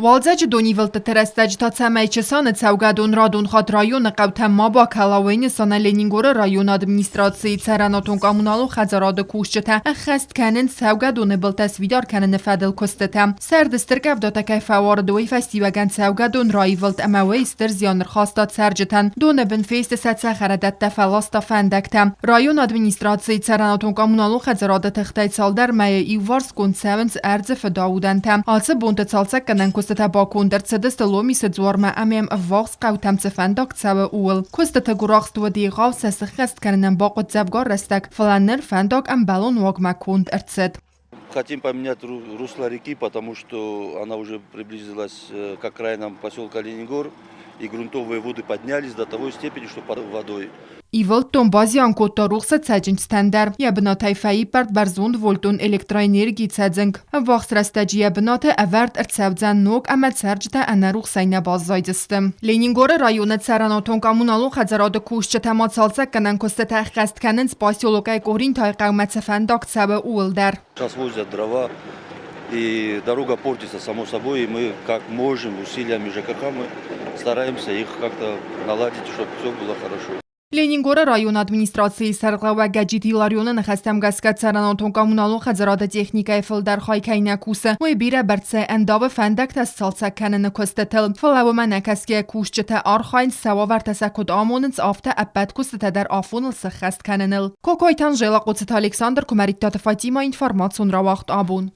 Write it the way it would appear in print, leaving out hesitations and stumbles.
Уалдзӕджы донивылдтыты рӕстӕджы та цӕмӕй Чесаны цӕугӕдон радон хатт районы хъӕутӕм ма бакӕла, уый нысанӕн Ленингоры районы администрацийы цӕрӕнуатон-коммуналон хӕдзарады кусджытӕ ӕххӕст кӕнынц цӕугӕдоны былтӕ сфидар кӕныны фӕдыл куыстытӕ. Сӕрды стыр къӕвдатӕ кӕй фӕуарыд, уый фӕстиуӕгӕн цӕугӕдон раивылд ӕмӕ уый стыр зиан ӕрхаста цӕрджытӕн. Доны бын фесты сӕ цӕхӕрадӕттӕ, фӕласта фӕндӕгтӕ. Районы администрацийы цӕрӕнуатон-коммуналон хӕдзарады тыхтӕй цалдӕр мӕйы иуварсгонд цӕуынц ӕрдзы фыдаудӕнтӕ. Ацы бонты цалцӕггӕнӕн куыстытӕ баконд ӕрцыдысты Ломисы дзуармӕ ӕмӕ йӕм ӕввахс хъӕутӕм цы фӕндаг цӕуы, ууыл. Куыстыты гуырахст уыд егъау, сӕ сыххӕст кӕнынӕн бахъуыд дзӕвгар рӕстӕг, фӕлӕ ныр фӕндаг ӕмбӕлон уагмӕ конд ӕрцыд. Хотим поменять русло реки, потому что она уже приблизилась к окраинам поселка Ленингор, и грунтовые воды поднялись до того степени, что под водой. Ивылдтон базиан кодта рухсы цӕджындзтӕн дӕр. Йӕ бынатӕй фӕиппӕрд бӕрзондвольтон электроэнергийы цӕдзынг. Ӕввахс рӕстӕджы йӕ бынаты ӕвӕрд ӕрцӕудзӕн ног ӕмӕ цӕрджытӕ ӕнӕрухсӕй нӕ баззайдзысты. Ленингоры районы цӕрӕнуатон-коммуналон хӕдзарады кусджытӕ ма цалцӕггӕнӕн куыстытӕ ӕххӕст кӕнынц поселокӕй Къоринтайы хъӕумӕ цы фӕндаг цӕуы, ууыл дӕр. Сейчас возят дрова, и дорога портится, само собой, и мы как можем усилиями ЖКХ мы стараемся их как-то наладить, чтобы все было хорошо. Ленингоры районы администрацийы сӕргълӕууӕг Гӕджиты Иларионы ныхӕстӕм гӕсгӕ цӕрӕнуатон-коммуналон хӕдзарады техникӕйы фылдӕр хай кӕй нӕ кусы, уый бирӕ бӕрцӕй ӕндавы фӕндӕгтӕ сцалцӕг кӕныны куыстытыл. Фӕлӕ уымӕ нӕ кӕсгӕйӕ кусджытӕ архайынц, сӕ уавӕртӕ сӕ куыд амонынц, афтӕ ӕппӕт куыстытӕ дӕр афоныл сӕххӕст кӕныныл. Кокойты Анжела, Хъоцыты Александр, Куымӕридтаты Фатимӕ, информацион рауагъд абон.